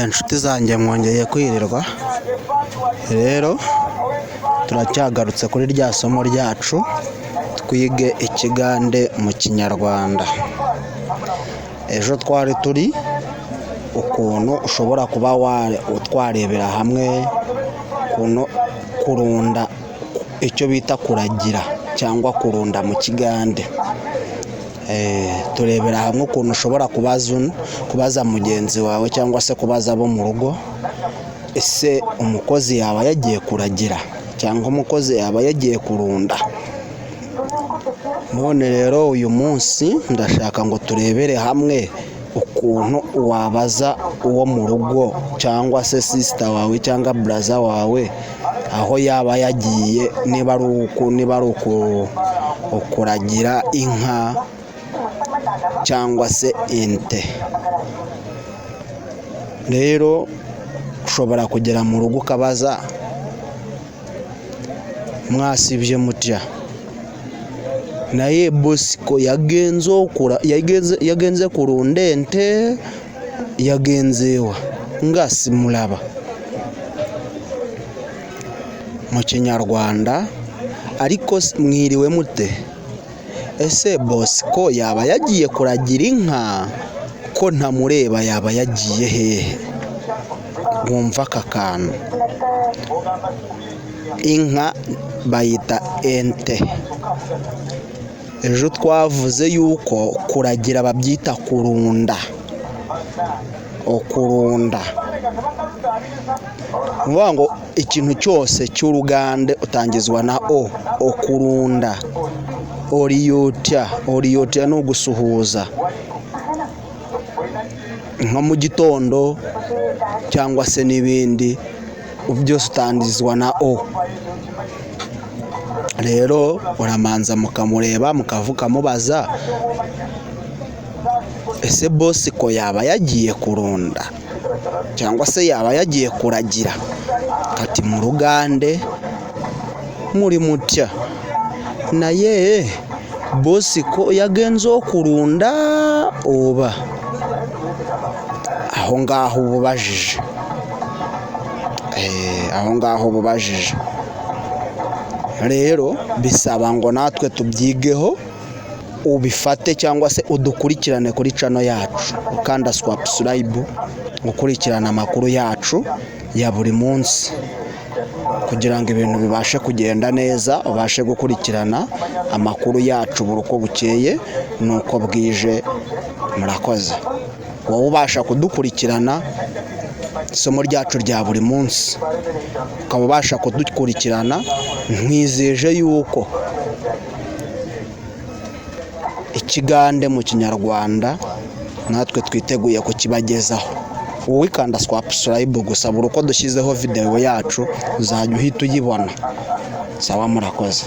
Inshuti zanjye, mwongeye kwirirwa. Rero turacyagarutse kuri rya somo ryacu, twige Ikigande mu Kinyarwanda. Ejo twari turi ukuntu ushobora kuba twarebera hamwe ukuntu kurunda, icyo bita kuragira cyangwa kurunda mu Kigande. Turebera hamwe ukuntu ushobora kubaza mugenzi wawe cyangwa se kubaza abo mu rugo: ese umukozi yaba yagiye kuragira cyangwa umukozi yaba yagiye kurunda? None rero uyu munsi ndashaka ngo turebere hamwe ukuntu wabaza uwo mu rugo cyangwa se sister wawe cyangwa brother wawe aho yaba yagiye, niba ari ukuragira inka cyangwa se inte. Rero ushobora kugera mu rugo ukabaza: "Mwasibye mutya? Naye Bosco yagenze kurunda ente, yagenze wa nga simulaba?" Mu Kinyarwanda: ariko mwiriwe mute? Ese Bosco yaba yagiye kuragira inka ko ntamureba? Yaba yagiye hehe? Wumva aka kantu: inka bayita ente. Ejo twavuze yuko kuragira babyita kurunda. Okurunda ni ukuvuga ngo ikintu cyose cy'urugande utangizwa na o. Okurunda, oriyotya. Oriyotya ni ugusuhuza nko mu gitondo cyangwa se n'ibindi byose utangizwa na o. Rero uramanza mukamureba, mukavuga, mubaza: "Ese Bosco yaba yagiye kurunda cyangwa se yaba yagiye kuragira?" Ati mu rugande: "Muri mutya? Naye Bosco yagenze kurunda oba?" Aho ngaho uba ubajije, aho ngaho uba ubajije. Rero bisaba ngo natwe tubyigeho, ubifate cyangwa se udukurikirane kuri channel yacu, ukanda subscribe, gukurikirana amakuru yacu ya buri munsi kugira ngo ibintu bibashe kugenda neza, ubashe gukurikirana amakuru yacu buri uko bukeye n'uko bwije. Murakoze. Wowe ubasha kudukurikirana isomo ryacu rya buri munsi, ukaba ubasha kudukurikirana, nkwizeje yuko Ikigande mu Kinyarwanda natwe twiteguye kukibagezaho. Wowe kanda subscribe gusa, buri uko dushyizeho videwo yacu uzajya uhita uyibona. Sawa, murakoze.